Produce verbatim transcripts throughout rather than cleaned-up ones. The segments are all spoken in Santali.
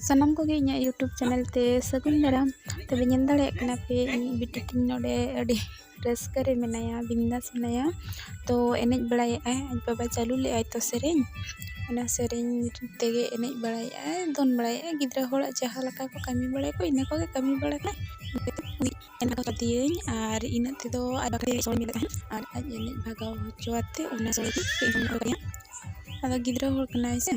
ᱥᱟᱱᱟᱢ ᱠᱚᱜᱮ ᱤᱧᱟᱹᱜ YouTube channel ᱛᱮ ᱥᱟᱹᱜᱩᱱ ᱫᱟᱨᱟᱢ᱾ ᱛᱚᱵᱮ ᱧᱮᱞ ᱫᱟᱲᱮᱭᱟᱜ ᱠᱟᱱᱟ ᱯᱮ, ᱤᱧᱤᱡ ᱵᱤᱴᱤ ᱛᱤᱧ ᱱᱚᱰᱮ ᱟᱹᱰᱤ ᱨᱟᱹᱥᱠᱟᱹ ᱨᱮ ᱢᱮᱱᱟᱭᱟ, ᱵᱤᱱᱫᱟᱥ ᱢᱮᱱᱟᱭᱟ᱾ ᱛᱚ ᱮᱱᱮᱡ ᱵᱟᱲᱟᱭᱮᱫᱼᱟᱭ, ᱟᱡ ᱵᱟᱵᱟ ᱪᱟᱹᱞᱩ ᱞᱮᱫᱼᱟᱭ ᱛᱚ ᱥᱮᱨᱮᱧ, ᱚᱱᱟ ᱥᱮᱨᱮᱧ ᱛᱮᱜᱮ ᱮᱱᱮᱡ ᱵᱟᱲᱟᱭᱮᱫᱼᱟᱭ, ᱫᱚᱱ ᱵᱟᱲᱟᱭᱮᱫᱼᱟᱭ᱾ ᱜᱤᱫᱽᱨᱟᱹ ᱦᱚᱲᱟᱜ ᱡᱟᱦᱟᱸ ᱞᱮᱠᱟ ᱠᱚ ᱠᱟᱹᱢᱤ ᱵᱟᱲᱟᱭᱟᱠᱚ, ᱤᱱᱟᱹ ᱠᱚᱜᱮ ᱠᱟᱹᱢᱤ ᱵᱟᱲᱟ ᱠᱟᱱᱟᱭ᱾ ᱮᱱᱮᱡ ᱠᱟᱫᱤᱭᱟᱹᱧ ᱟᱨ ᱤᱱᱟᱹᱜ ᱛᱮᱫᱚ ᱟᱡ ᱵᱟᱠᱷᱨᱟ ᱥᱚᱲᱮ ᱢᱮᱱᱮᱫ ᱛᱟᱦᱮᱸᱫ ᱟᱨ ᱟᱡ ᱮᱱᱮᱡ ᱵᱷᱟᱜᱟᱣ ᱦᱚᱪᱚ ᱟᱛᱮ ᱚᱱᱟ ᱥᱚᱲᱮ ᱜᱮ ᱤᱧ ᱦᱚᱸ ᱠᱟᱫᱤᱭᱟ᱾ ᱟᱫᱚ ᱜᱤᱫᱽᱨᱟᱹ ᱦᱚᱲ ᱠᱟᱱᱟᱭ ᱥᱮ,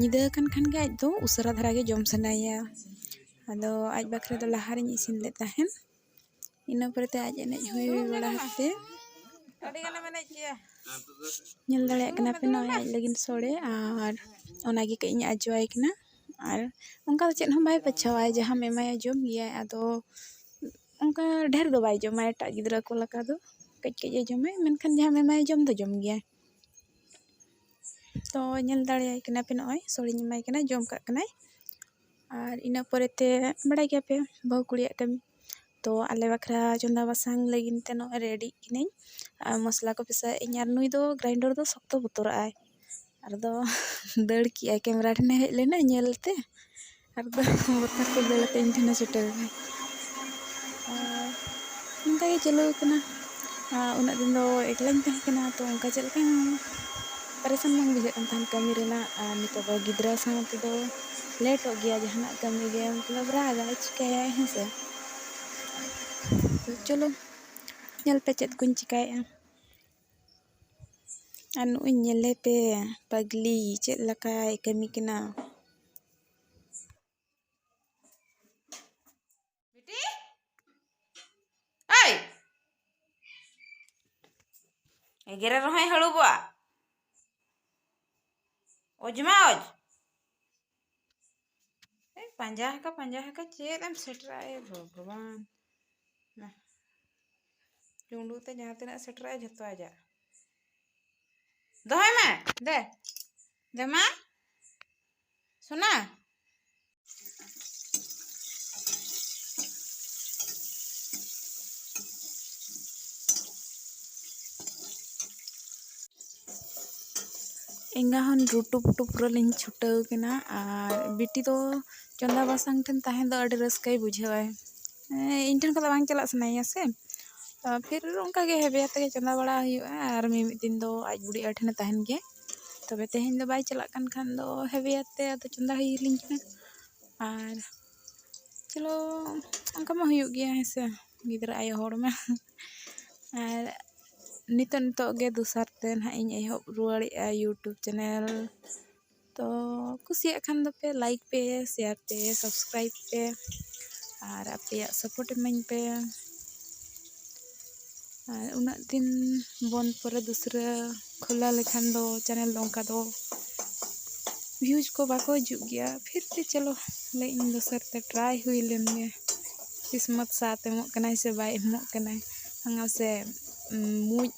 ᱧᱤᱫᱟᱹ ᱟᱠᱟᱱ ᱠᱷᱟᱱ ᱜᱮ ᱟᱡ ᱫᱚ ᱩᱥᱟᱹᱨᱟ ᱫᱷᱟᱨᱟ ᱜᱮ ᱡᱚᱢ ᱥᱟᱱᱟᱭᱮᱭᱟ᱾ ᱟᱫᱚ ᱟᱡ ᱵᱟᱠᱷᱨᱟ ᱫᱚ ᱞᱟᱦᱟ ᱨᱤᱧ ᱤᱥᱤᱱ ᱞᱮᱫ ᱛᱟᱦᱮᱸᱫ᱾ ᱤᱱᱟᱹ ᱯᱚᱨᱮᱛᱮ ᱟᱡ ᱮᱱᱮᱡ ᱦᱩᱭ ᱵᱟᱲᱟ ᱠᱟᱛᱮ ᱟᱹᱰᱤ ᱜᱟᱱᱮᱢ ᱮᱱᱮᱡ ᱜᱮᱭᱟ᱾ ᱧᱮᱞ ᱫᱟᱲᱮᱭᱟᱜ ᱠᱟᱱᱟ ᱯᱮ, ᱱᱚᱜᱼᱚᱭ ᱟᱡ ᱞᱟᱹᱜᱤᱫ ᱥᱚᱲᱮ ᱟᱨ ᱚᱱᱟ ᱜᱮ ᱠᱟᱹᱡ ᱤᱧ ᱟᱡᱚᱣᱟᱭ ᱠᱟᱱᱟ᱾ ᱟᱨ ᱚᱱᱠᱟ ᱫᱚ ᱪᱮᱫ ᱦᱚᱸ ᱵᱟᱭ ᱯᱟᱹᱪᱷᱟᱣᱟᱭ, ᱡᱟᱦᱟᱸᱢ ᱮᱢᱟᱭᱟ ᱡᱚᱢ ᱜᱮᱭᱟᱭ᱾ ᱟᱫᱚ ᱚᱱᱠᱟ ᱰᱷᱮᱨ ᱫᱚ ᱵᱟᱭ ᱡᱚᱢᱟ ᱮᱴᱟᱜ ᱜᱤᱫᱽᱨᱟᱹ ᱠᱚ ᱞᱮᱠᱟ ᱫᱚ, ᱠᱟᱹᱡ ᱠᱟᱹᱡ ᱮ ᱡᱚᱢᱟᱭ, ᱢᱮᱱᱠᱷᱟᱱ ᱡᱟᱦᱟᱸᱢ ᱮᱢᱟᱭᱟ ᱡᱚᱢ ᱫᱚ ᱡᱚᱢ ᱜᱮᱭᱟᱭ᱾ ᱛᱚ ᱧᱮᱞ ᱫᱟᱲᱮᱭᱟᱭ ᱠᱟᱱᱟ ᱯᱮ, ᱱᱚᱜᱼᱚᱭ ᱥᱚᱲᱮᱧ ᱮᱢᱟᱭ ᱠᱟᱱᱟ, ᱡᱚᱢ ᱠᱟᱜ ᱠᱟᱱᱟᱭ᱾ ᱟᱨ ᱤᱱᱟᱹ ᱯᱚᱨᱮᱛᱮ ᱵᱟᱲᱟᱭ ᱜᱮᱭᱟ ᱯᱮ ᱵᱟᱹᱦᱩ ᱠᱩᱲᱤᱭᱟᱜ ᱠᱟᱹᱢᱤ᱾ ᱛᱚ ᱟᱞᱮ ᱵᱟᱠᱷᱨᱟ ᱪᱚᱸᱫᱟ ᱵᱟᱥᱟᱝ ᱞᱟᱹᱜᱤᱫ ᱛᱮ ᱱᱚᱜᱼᱚᱭ ᱨᱮᱰᱤᱜ ᱠᱟᱹᱱᱟᱹᱧ᱾ ᱟᱨ ᱢᱚᱥᱞᱟ ᱠᱚ ᱯᱤᱥᱟᱹᱭᱮᱫ ᱟᱹᱧ, ᱟᱨ ᱱᱩᱭ ᱫᱚ ᱜᱨᱟᱭᱱᱰᱟᱨ ᱫᱚ ᱥᱚᱠᱛᱚ ᱵᱚᱛᱚᱨᱟᱜᱼᱟᱭ᱾ ᱟᱨ ᱫᱚ ᱫᱟᱹᱲ ᱠᱮᱜᱼᱟᱭ, ᱠᱮᱢᱨᱟ ᱴᱷᱮᱱᱮ ᱦᱮᱡ ᱞᱮᱱᱟ ᱧᱮᱞ ᱛᱮ, ᱟᱨ ᱫᱚ ᱵᱚᱛᱚᱨ ᱛᱮ ᱫᱟᱹᱲ ᱠᱟᱛᱮ ᱤᱧ ᱴᱷᱮᱱᱮ ᱥᱮᱴᱮᱨ ᱮᱱᱟ᱾ ᱟᱨ ᱱᱚᱝᱠᱟ ᱜᱮ ᱪᱟᱹᱞᱩ ᱟᱠᱟᱱᱟ᱾ ᱟᱨ ᱩᱱᱟᱹᱜ ᱫᱤᱱ ᱫᱚ ᱮᱠᱞᱟᱧ ᱛᱟᱦᱮᱸ ᱠᱟᱱᱟ, ᱛᱚ ᱚᱱᱠᱟ ᱪᱮᱫ ᱞᱮᱠᱟ ᱦᱚᱸ ᱯᱟᱨᱮᱥᱟᱱ ᱵᱟᱝ ᱵᱩᱡᱷᱟᱹᱜ ᱠᱟᱱ ᱛᱟᱦᱮᱱ ᱠᱟᱹᱢᱤ ᱨᱮᱱᱟᱜ᱾ ᱟᱨ ᱱᱤᱛᱚᱜ ᱫᱚ ᱜᱤᱫᱽᱨᱟᱹ ᱥᱟᱶ ᱛᱮᱫᱚ ᱞᱮᱴᱚᱜ ᱜᱮᱭᱟ ᱡᱟᱦᱟᱱᱟᱜ ᱠᱟᱹᱢᱤ ᱜᱮ, ᱢᱚᱛᱞᱚᱵ ᱨᱟᱜᱟᱭ, ᱪᱤᱠᱟᱹᱭᱟᱭ, ᱦᱮᱸ ᱥᱮ᱾ ᱛᱚ ᱪᱚᱞᱚ ᱧᱮᱞ ᱯᱮ ᱪᱮᱫ ᱠᱚᱧ ᱪᱤᱠᱟᱹᱭᱮᱫᱼᱟ᱾ ᱟᱨ ᱱᱩᱜᱼᱩᱭ ᱧᱮᱞᱮ ᱯᱮ ᱯᱟᱜᱽᱞᱤ ᱪᱮᱫ ᱞᱮᱠᱟᱭ ᱠᱟᱹᱢᱤ ᱠᱟᱱᱟ᱾ ᱵᱤᱴᱤ? ᱮᱭ! ᱮᱜᱮᱨᱮ ᱨᱮᱦᱚᱸᱭ ᱦᱟᱹᱲᱩᱵᱚᱜᱼᱟ᱾ ᱚᱡᱽ ᱢᱟ ᱚᱡᱽ᱾ ᱮᱭ, ᱯᱟᱸᱡᱟ ᱦᱟᱠᱟ, ᱯᱟᱸᱡᱟ ᱦᱟᱠᱟ, ᱪᱮᱫ ᱮᱢ ᱥᱮᱴᱮᱨᱟ, ᱮ ᱵᱷᱚᱜᱚᱵᱟᱱ᱾ ᱱᱟ᱾ ᱪᱩᱸᱰᱩ ᱛᱮ ᱡᱟᱦᱟᱸ ᱛᱤᱱᱟᱹᱜ ᱥᱮᱴᱮᱨᱚᱜᱼᱟ, ᱡᱷᱚᱛᱚ ᱟᱡᱟᱜ᱾ ᱫᱚᱦᱚᱭ ᱢᱮ, ᱫᱮ᱾ ᱫᱮ ᱢᱟ᱾ ᱥᱳᱱᱟ᱾ ᱮᱸᱜᱟ ᱦᱚᱸ ᱨᱩᱴᱩ ᱯᱩᱴᱩ ᱯᱩᱨᱟᱹ ᱞᱤᱧ ᱪᱷᱩᱴᱟᱹᱣ ᱠᱟᱱᱟ᱾ ᱟᱨ ᱵᱤᱴᱤ ᱫᱚ ᱪᱚᱸᱫᱟ ᱵᱟᱥᱟᱝ ᱴᱷᱮᱱ ᱛᱟᱦᱮᱸ ᱫᱚ ᱟᱹᱰᱤ ᱨᱟᱹᱥᱠᱟᱹᱭ ᱵᱩᱡᱷᱟᱹᱣᱟᱭ᱾ ᱦᱮᱸ, ᱤᱧ ᱴᱷᱮᱱ ᱠᱷᱚᱱ ᱫᱚ ᱵᱟᱝ ᱪᱟᱞᱟᱜ ᱥᱟᱱᱟᱭᱮᱭᱟ ᱥᱮ᱾ ᱛᱚ ᱯᱷᱤᱨ ᱚᱱᱠᱟ ᱜᱮ ᱦᱮᱵᱮ ᱟᱛᱮ ᱜᱮ ᱪᱚᱸᱫᱟ ᱵᱟᱲᱟ ᱦᱩᱭᱩᱜᱼᱟ᱾ ᱟᱨ ᱢᱤᱢᱤᱫ ᱫᱤᱱ ᱫᱚ ᱟᱡ ᱵᱩᱰᱤ ᱟᱭᱳ ᱴᱷᱮᱱᱮ ᱛᱟᱦᱮᱱ ᱜᱮᱭᱟ᱾ ᱛᱚᱵᱮ ᱛᱮᱦᱮᱧ ᱫᱚ ᱵᱟᱭ ᱪᱟᱞᱟᱜ ᱠᱟᱱ ᱠᱷᱟᱱ ᱫᱚ ᱦᱮᱵᱮ ᱟᱛᱮ ᱟᱫᱚ ᱪᱚᱸᱫᱟ ᱦᱩᱭ ᱟᱹᱞᱤᱧ ᱠᱟᱱᱟ᱾ ᱟᱨ ᱪᱚᱞᱚ, ᱚᱱᱠᱟ ᱢᱟ ᱦᱩᱭᱩᱜ ᱜᱮᱭᱟ, ᱦᱮᱸ ᱥᱮ, ᱜᱤᱫᱽᱨᱟᱹ ᱟᱭᱳ ᱦᱚᱲ ᱢᱟ᱾ ᱟᱨ ᱱᱤᱛᱚᱜ, ᱱᱤᱛᱚᱜ ᱜᱮ ᱫᱚᱥᱟᱨ ᱛᱮ ᱱᱟᱦᱟᱜ ᱤᱧ ᱮᱦᱚᱵ ᱨᱩᱣᱟᱹᱲᱮᱜᱼᱟ YouTube channel᱾ ᱛᱚ ᱠᱩᱥᱤᱭᱟᱜ ᱠᱷᱟᱱ ᱫᱚᱯᱮ like ᱯᱮ, share ᱯᱮ, subscribe ᱯᱮ, ᱟᱨ ᱟᱯᱮᱭᱟᱜ support ᱤᱢᱟᱹᱧ ᱯᱮ᱾ ᱟᱨ ᱩᱱᱟᱹᱜ ᱫᱤᱱ ᱵᱚᱱᱫᱽ ᱯᱚᱨᱮ ᱫᱩᱥᱨᱟᱹ ᱠᱷᱩᱞᱟᱹᱣ ᱞᱮᱠᱷᱟᱱ ᱫᱚ channel ᱫᱚ ᱚᱱᱠᱟ ᱫᱚ views ᱠᱚ ᱵᱟᱠᱚ ᱦᱤᱡᱩᱜ ᱜᱮᱭᱟ᱾ ᱯᱷᱤᱨ ᱵᱷᱤ ᱪᱚᱞᱚ, ᱞᱟᱹᱭ ᱤᱧ ᱫᱚᱥᱟᱨ ᱛᱮ try ᱦᱩᱭ ᱞᱮᱱ ᱜᱮ᱾ ᱠᱤᱥᱢᱚᱛ ᱥᱟᱛ ᱮᱢᱚᱜ ᱠᱟᱱᱟᱭ ᱥᱮ ᱵᱟᱭ ᱮᱢᱚᱜ ᱠᱟᱱᱟᱭ᱾ ᱵᱟᱝᱟ ᱥᱮ, ᱩᱸ, ᱢᱩᱡ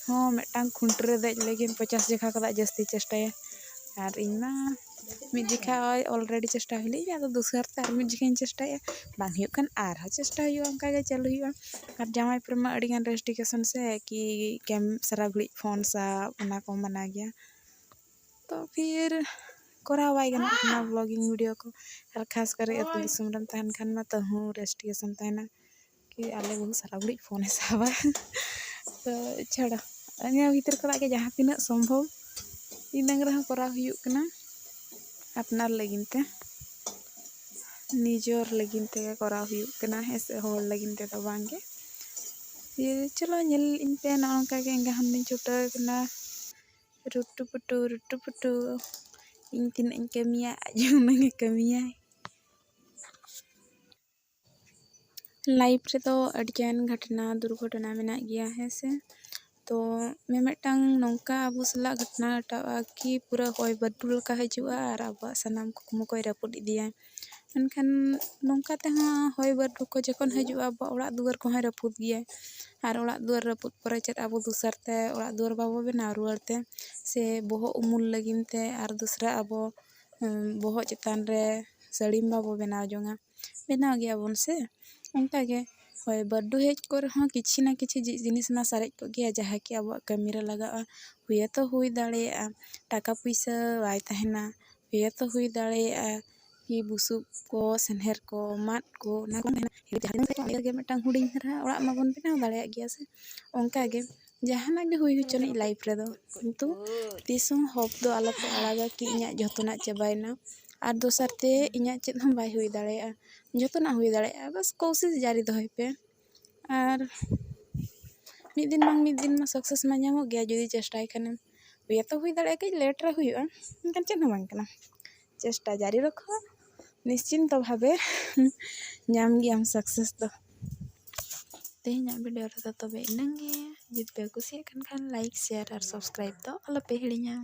ᱦᱚᱸ ᱢᱤᱫᱴᱟᱝ ᱠᱷᱩᱱᱴᱤ ᱨᱮ ᱫᱮᱡ ᱞᱟᱹᱜᱤᱫ ᱯᱚᱪᱟᱥ ᱡᱚᱠᱷᱟ ᱠᱷᱚᱱᱟᱜ ᱡᱟᱹᱥᱛᱤ ᱪᱮᱥᱴᱟᱭᱟ᱾ ᱟᱨ ᱤᱧ ᱢᱟ ᱢᱤᱫ ᱡᱚᱠᱷᱟ already ᱪᱮᱥᱴᱟ ᱦᱩᱭ ᱞᱮᱱ, ᱟᱫᱚ ᱫᱚᱥᱟᱨ ᱛᱮ ᱟᱨ ᱢᱤᱫ ᱡᱚᱠᱷᱟᱧ ᱪᱮᱥᱴᱟᱭᱟ᱾ ᱵᱟᱝ ᱦᱩᱭᱩᱜ ᱠᱷᱟᱱ ᱟᱨᱦᱚᱸ ᱪᱮᱥᱴᱟ ᱦᱩᱭᱩᱜᱼᱟ, ᱚᱱᱠᱟ ᱜᱮ ᱪᱟᱹᱞᱩ ᱦᱩᱭᱩᱜᱼᱟ᱾ ᱟᱨ ᱡᱟᱶᱟᱭ ᱯᱚᱨᱮ ᱢᱟ ᱟᱹᱰᱤ ᱜᱟᱱ restriction ᱥᱮ ᱠᱤ ᱠᱮᱢ-, ᱥᱟᱨᱟ ᱜᱷᱟᱹᱲᱤᱡ ᱯᱷᱳᱱ ᱥᱟᱵ, ᱚᱱᱟ ᱠᱚ ᱢᱟᱱᱟ ᱜᱮᱭᱟ᱾ ᱛᱚ ᱯᱷᱤᱨ ᱠᱚᱨᱟᱣ ᱵᱟᱭ ᱜᱟᱱᱚᱜ ᱠᱟᱱᱟ vlogging video ᱠᱚ᱾ ᱟᱨ ᱠᱷᱟᱥ ᱠᱚᱨᱮ ᱟᱹᱛᱩ ᱫᱤᱥᱚᱢ ᱨᱮᱢ ᱛᱟᱦᱮᱱ ᱠᱷᱟᱱ ᱢᱟ ᱛᱟᱹᱦᱩ restriction ᱛᱟᱦᱮᱱᱟ ᱠᱤ ᱟᱞᱮ ᱵᱟᱹᱦᱩ ᱥᱟᱨᱟ ᱜᱷᱟᱹᱲᱤᱡ ᱯᱷᱳᱱᱮ ᱥᱟᱵᱟ᱾ ᱛᱚ ᱪᱷᱟᱲᱟ, ᱱᱤᱭᱟᱹ ᱵᱷᱤᱛᱤᱨ ᱠᱷᱚᱱᱟᱜ ᱜᱮ ᱡᱟᱦᱟᱸ ᱛᱤᱱᱟᱹᱜ ᱥᱚᱢᱵᱷᱚᱵ ᱤᱱᱟᱹᱝ ᱨᱮᱦᱚᱸ ᱠᱚᱨᱟᱣ ᱦᱩᱭᱩᱜ ᱠᱟᱱᱟ ᱟᱯᱱᱟᱨ ᱞᱟᱹᱜᱤᱫ ᱛᱮ, ᱱᱤᱡᱚᱨ ᱞᱟᱹᱜᱤᱫ ᱛᱮᱜᱮ ᱠᱚᱨᱟᱣ ᱦᱩᱭᱩᱜ ᱠᱟᱱᱟ, ᱦᱮᱸ ᱥᱮ, ᱦᱚᱲ ᱞᱟᱹᱜᱤᱫ ᱛᱮᱫᱚ ᱵᱟᱝ ᱜᱮ᱾ ᱯᱷᱤᱨ ᱪᱚᱞᱚ ᱧᱮᱞ ᱤᱧ ᱯᱮ, ᱱᱚᱜᱼᱚ ᱱᱚᱝᱠᱟ ᱜᱮ ᱮᱸᱜᱟ ᱦᱚᱸ ᱞᱤᱧ ᱪᱷᱩᱴᱟᱹᱣ ᱠᱟᱱᱟ᱾ ᱨᱩᱴᱩ ᱯᱩᱴᱩ, ᱨᱩᱴᱩ ᱯᱩᱴᱩ, ᱤᱧ ᱛᱤᱱᱟᱹᱜ ᱤᱧ ᱠᱟᱹᱢᱤᱭᱟ, ᱟᱡ ᱩᱱᱟᱹᱜ ᱮ ᱠᱟᱹᱢᱤᱭᱟᱭ᱾ Life ᱨᱮᱫᱚ ᱟᱹᱰᱤᱜᱟᱱ ᱜᱷᱚᱴᱚᱱᱟ, ᱫᱩᱨᱜᱷᱚᱴᱚᱱᱟ ᱢᱮᱱᱟᱜ ᱜᱮᱭᱟ, ᱦᱮᱸ ᱥᱮ᱾ ᱛᱚ ᱢᱤᱢᱤᱫᱴᱟᱝ ᱱᱚᱝᱠᱟ ᱟᱵᱚ ᱥᱟᱞᱟᱜ ᱜᱷᱚᱴᱚᱱᱟ ᱜᱷᱚᱴᱟᱜᱼᱟ ᱠᱤ ᱯᱩᱨᱟᱹ ᱦᱚᱭ ᱵᱟᱹᱨᱰᱩ ᱞᱮᱠᱟ ᱦᱤᱡᱩᱜᱼᱟ ᱟᱨ ᱟᱵᱚᱣᱟᱜ ᱥᱟᱱᱟᱢ ᱠᱩᱠᱢᱩ ᱠᱚᱭ ᱨᱟᱹᱯᱩᱫ ᱤᱫᱤᱭᱟ᱾ ᱢᱮᱱᱠᱷᱟᱱ ᱱᱚᱝᱠᱟ ᱛᱮᱦᱚᱸ ᱦᱚᱭ ᱵᱟᱹᱨᱰᱩ ᱠᱚ ᱡᱚᱠᱷᱚᱱ ᱦᱤᱡᱩᱜᱼᱟ, ᱟᱵᱚᱣᱟᱜ ᱚᱲᱟᱜ ᱫᱩᱣᱟᱹᱨ ᱠᱚᱦᱚᱸᱭ ᱨᱟᱹᱯᱩᱫ ᱜᱮᱭᱟ᱾ ᱟᱨ ᱚᱲᱟᱜ ᱫᱩᱣᱟᱹᱨ ᱨᱟᱹᱯᱩᱫ ᱯᱚᱨᱮ ᱪᱮᱫ ᱟᱵᱚ ᱫᱚᱥᱟᱨ ᱛᱮ ᱚᱲᱟᱜ ᱫᱩᱣᱟᱹᱨ ᱵᱟᱵᱚ ᱵᱮᱱᱟᱣ ᱨᱩᱣᱟᱹᱲ ᱛᱮ, ᱥᱮ ᱵᱚᱦᱚᱜ ᱩᱢᱩᱞ ᱞᱟᱹᱜᱤᱫ ᱛᱮ ᱟᱨ ᱫᱚᱥᱨᱟ ᱟᱵᱚ, ᱩᱸ, ᱵᱚᱦᱚᱜ ᱪᱮᱛᱟᱱ ᱨᱮ ᱥᱟᱹᱲᱤᱢ ᱵᱟᱵᱚ ᱵᱮᱱᱟᱣ ᱡᱚᱝᱟ? ᱵᱮᱱᱟᱣ ᱜᱮᱭᱟᱵᱚᱱ ᱥᱮ? ᱚᱱᱠᱟᱜᱮ ᱦᱳᱭ, ᱵᱟᱹᱨᱰᱩ ᱦᱮᱡ ᱠᱚᱨᱮ ᱦᱚᱸ ᱠᱤᱪᱷᱤ ᱱᱟ ᱠᱤᱪᱷᱤ ᱡᱤ- ᱡᱤᱱᱤᱥ ᱢᱟ ᱥᱟᱨᱮᱡ ᱠᱚᱜ ᱜᱮᱭᱟ, ᱡᱟᱦᱟᱸ ᱠᱤ ᱟᱵᱚᱣᱟᱜ ᱠᱟᱹᱢᱤ ᱨᱮ ᱞᱟᱜᱟᱜᱼᱟ᱾ ᱦᱩᱭ ᱦᱚᱸᱛᱚ ᱦᱩᱭ ᱫᱟᱲᱮᱭᱟᱜᱼᱟ ᱴᱟᱠᱟ ᱯᱩᱭᱥᱟᱹ ᱵᱟᱭ ᱛᱟᱦᱮᱱᱟ, ᱦᱩᱭ ᱦᱚᱸᱛᱚ ᱦᱩᱭ ᱫᱟᱲᱮᱭᱟᱜᱼᱟ ᱠᱤ ᱵᱩᱥᱩᱵ ᱠᱚ, ᱥᱮᱱᱦᱮᱨ ᱠᱚ, ᱢᱟᱫ ᱠᱚ, ᱚᱱᱟ ᱠᱚ ᱛᱟᱦᱮᱱᱟ᱾ ᱡᱟᱦᱟᱸ ᱛᱤᱱᱟᱹᱜ ᱜᱮ ᱢᱤᱫᱴᱟᱝ ᱦᱩᱰᱤᱧ ᱫᱷᱟᱨᱟ ᱚᱲᱟᱜ ᱢᱟᱵᱚᱱ ᱵᱮᱱᱟᱣ ᱫᱟᱲᱮᱭᱟᱜ ᱜᱮᱭᱟ ᱥᱮ, ᱚᱱᱠᱟ ᱜᱮ ᱡᱟᱦᱟᱱᱟᱜ ᱜᱮ ᱦᱩᱭ ᱦᱚᱪᱚᱱᱤᱡ ᱞᱟᱭᱤᱯᱷ ᱨᱮᱫᱚ, ᱠᱤᱱᱛᱩ ᱛᱤᱥ ᱦᱚᱸ ᱦᱳᱯ ᱫᱚ ᱟᱞᱚᱯᱮ ᱟᱲᱟᱜᱟ ᱠᱤ ᱤᱧᱟᱹᱜ ᱡᱷᱚᱛᱚᱱᱟᱜ ᱪᱟᱵᱟᱭᱮᱱᱟ ᱟᱨ ᱫᱚᱥᱟᱨ ᱛᱮ ᱤᱧᱟᱹᱜ ᱪᱮᱫ ᱦᱚᱸ ᱵᱟᱭ ᱦᱩᱭ ᱫᱟᱲᱮᱭᱟᱜᱼᱟ᱾ ᱡᱷᱚᱛᱚᱱᱟᱜ ᱦᱩᱭ ᱫᱟᱲᱮᱭᱟᱜᱼᱟ, ᱵᱟᱥ ᱠᱳᱥᱤᱥ ᱡᱟᱹᱨᱤ ᱫᱚᱦᱚᱭ ᱯᱮ᱾ ᱟᱨ ᱢᱤᱫ ᱫᱤᱱ ᱵᱟᱝ ᱢᱤᱫ ᱫᱤᱱ ᱢᱟ ᱥᱟᱠᱥᱮᱥ ᱢᱟ ᱧᱟᱢᱚᱜ ᱜᱮᱭᱟ ᱡᱩᱫᱤ ᱪᱮᱥᱴᱟᱭ ᱠᱷᱟᱱᱮᱢ᱾ ᱦᱩᱭ ᱦᱚᱸᱛᱚ ᱦᱩᱭ ᱫᱟᱲᱮᱭᱟᱜᱼᱟ, ᱠᱟᱹᱡ ᱞᱮᱴ ᱨᱮ ᱦᱩᱭᱩᱜᱼᱟ, ᱢᱮᱱᱠᱷᱟᱱ ᱪᱮᱫ ᱦᱚᱸ ᱵᱟᱝ ᱠᱟᱱᱟ, ᱪᱮᱥᱴᱟ ᱡᱟᱹᱨᱤ ᱨᱟᱠᱷᱚ, ᱱᱤᱥᱪᱤᱱᱛᱚ ᱵᱷᱟᱵᱮ ᱧᱟᱢ ᱜᱮᱭᱟᱢ ᱥᱟᱠᱥᱮᱥ ᱫᱚ᱾ ᱛᱮᱦᱮᱧᱟᱜ ᱵᱷᱤᱰᱤᱭᱳ ᱨᱮᱫᱚ ᱛᱚᱵᱮ ᱤᱱᱟᱹᱝ ᱜᱮ᱾ ᱡᱩᱫᱤ ᱯᱮ ᱠᱩᱥᱤᱭᱟᱜ ᱠᱟᱱ ᱠᱷᱟᱱ ᱞᱟᱭᱤᱠ, ᱥᱮᱭᱟᱨ ᱟᱨ ᱥᱟᱵᱥᱠᱨᱟᱭᱤᱵ ᱫᱚ ᱟᱞᱚᱯᱮ ᱦᱤᱲᱤᱧᱟ᱾